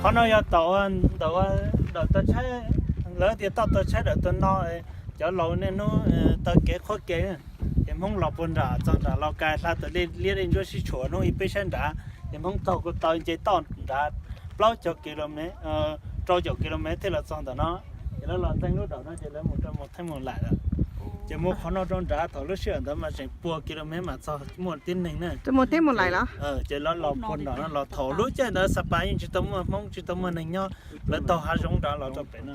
Qhov no yog tom ntawm toj tshab, lawv tias toj toj tshab dawm tuag no, cov laus niaj hnub taw kev qhuab kev, ces Hmoob los puag nram txog nram Los Kais hla tawm liab dej ntsuab sib tshuam hnub ib peb sab nrad, ces Hmoob taug ko taw nce toj nrad plaub caug ki lo mev, rau caum ki lo mev thiaj los txog ntawm no. Ces lawv los ntxeev lub dawm no ces lawv mus rau Mus Theeb Mus Laim lawm. Ces mus qhov no rau nrad thaum lub sij hawm ntawd mas tseem pua ki lo mev mas txog muaj tib neeg na. Ces lawv los puag nram no los thaum lub caij ntawd Xa Pas yeej tsis tau muaj Hmoob tsis tau muaj neeg nyob, lawv taug hav zoov nrad los rau pem no.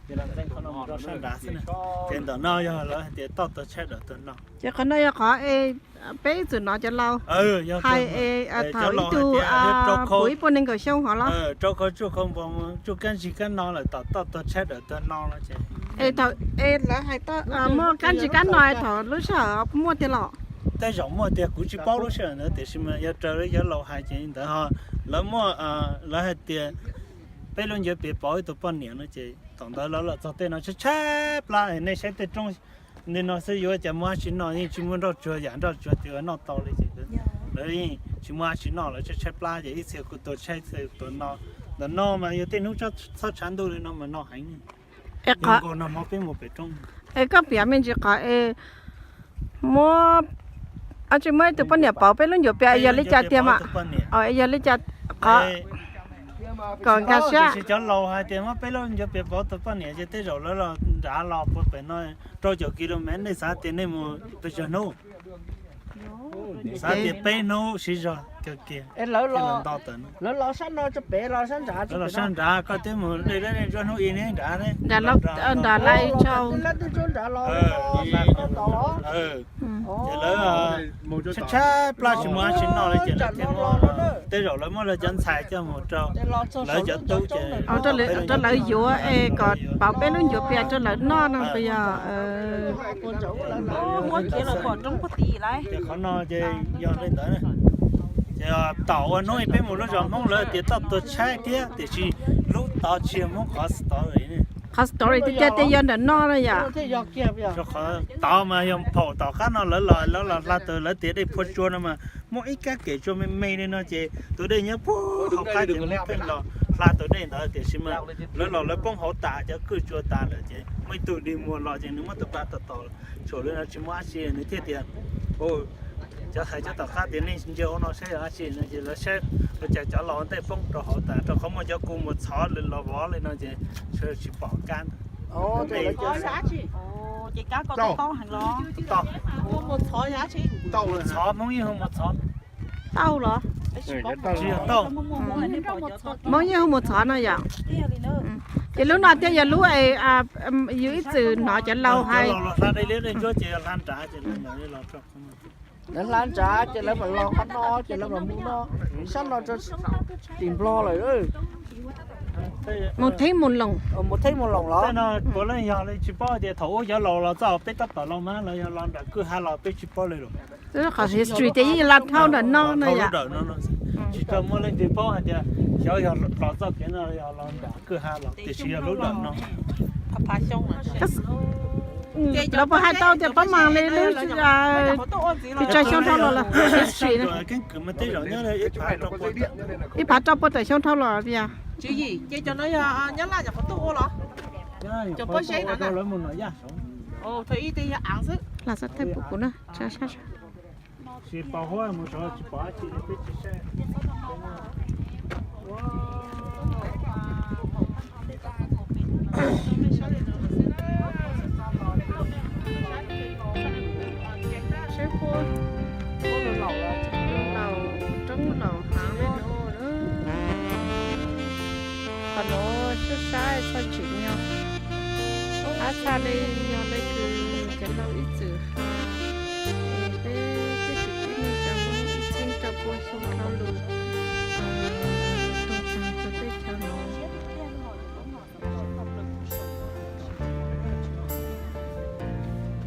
Ces los ntxeev qhov no mus rau sab nrad xwb na. Ces ntawm no yog lawv hais tias toj toj tshab dawm tuag no. Ces qhov no yog qhov peb ib txwm hnov cov laus hais es thaum ib tug puv ib puas nees nkaum xyoo hov los rau khau tsuj khau npoo tsuj kab ntsig kab no lawm tom toj toj tshab dawm tuag no no ces. Es thaum es lawv hais muaj kab ntsig kab no thaum lub sij hawm muaj tiag los? Tej zaum muaj tiag kuv tsis paub lub sij hawm ntawd tiam sis mas yog raws li cov laus hais ces ntawd ho lawv muaj, lawv hais tias peb lub ncuav pias pauv ib tug poj niam no ces thaum ntawd lawv los txog tej no tshaib tshaib plab, nej saib tej roob li no xwb yuav cas muaj dab tsi noj, yeej tsis muaj nroj tsuag yam nroj tsuag twg noj tau li ces lawv yeej tsis muaj dab tsi noj lawv tshaib tshaib plab ces ib txhia kuj tuag tshaib ib txhia tuag no. Ntawm no mas yog tej hnub txhob tshav ntuj li no mas no heev. Nkaus no hmo peb mus pem roob. Es koj piav me ntsis qhov es muab, tsis muaj ib tug poj niam pauv peb lub ncuav pias yog li cas tiag mas? Yog li cas qhov kom nkag siab? Cov laus hais tias muab peb lub ncuav pias pauv tus poj niam ces tej zaum lawv los nrad los puag pem no rau caum ki lo mev, nej xav tias nej mus pes tsawg hnub? Xav tias peb hnub siv zog kawg kiag. Lawv los sab no rau pem los sab nrad, lawv los sab nrad koj twb mus dej dab dej ntsuab hnub ib neb nrad, nrad lais tsau. Ces lawv tshaib tshaib plab tsis muaj dab tsi noj li ces lawv thiaj muab, tej zaum lawv muab lawv cov ntxhais coj mus rau lawv cov tub ces rau lawv yuav es kom pauv peb lub ncuav pias rau lawv noj no puas yog? Ces qhov no ces yog li ntawd. Ces tom ua hnub peb mus lub zos Hmoob lawv tias toj tuag tshaib thiab tiam sis lub tod tsis yog Hmoob qhov story. Qhov story tiag tiag yog ntawm no no yom. Qhov tod mas yog phaum tom qab no lawv los, lawv los hla tau lawv tias dej phua tsua no mas muaj ib kab kem tsua me me li no ces tus dej nyob puag hauv qab ces Hmoob pheej los hla tus dej ntawd tiam sis mas lawv los lawv poob hauv tas cov kwj tsua tas lawm ces muaj ib tug dig muag los ces nws muab tus pa tom tom tshuam li no tsis muaj dab tsi nws thiaj tias, cov hais cov tom qab tias nej ntsia hauv no saib yog dab tsi no ces lawv saib ua cas cov laus ntej poob rau hauv tas rau qhov muaj cov kua muas txhov los vov li no ces sawv tsis pom kab. Txhov, Hmoob yeej hu muas txhov. Tauj los? Tsis yog tauj. Hmoob yeej hu muas txhov no yom. Ces lub no thiaj yog lub es yus ib txwm hnov cov laus hais. Lawv hla nrad ces lawv mam los qhov no ces lawv mam mus no, sab no rau tim Nplog lawm. Mus Theeb Mus Loos. Mus Theeb Mus Loos los? Tej no puav leej yog li tsis paub tias thaum ub cov laus los txoj peb tab tom los mas lawv yog los nram kwj ha los peb tsis paub li lawm. Qhov history ces yeej los dhau ntawm no no yom. Tsis tau muaj leej twg paub hais tias xyov yog los txoj kev no yog los nram kwj ha los tiam sis yog lub dawm no. Lawv puas hais tau tias pab mas li lub pes tsawg xyoo dhau los los history na. Ib phav rau pua tawm xyoo dhau los tias. Hla xab thawj pum kuv na. Seb puab, puab laus, laus, roob laus hav li no na. Qhov no sab sab txog tsim nyog, ab txha li yog li kws cov laus ib txwm has, es peb tej kwv tij neej tsa Hmoob ib txheeb rau puag xyoo dhau los tuag tag rau tej chaw no.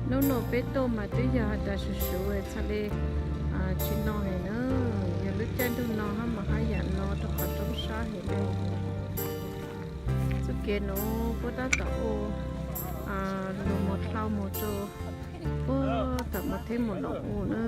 Hnub no peb tuaj mas twb yog has tas suv suv txhaj li tsis no heev na, yog lub caij ntuj no hab mas haj yam no rau qhov roob sab heev li. Txoj kev no puab tab tom ua los mus dlhau mus rau puag tom Mus Theb mus Loos ua na.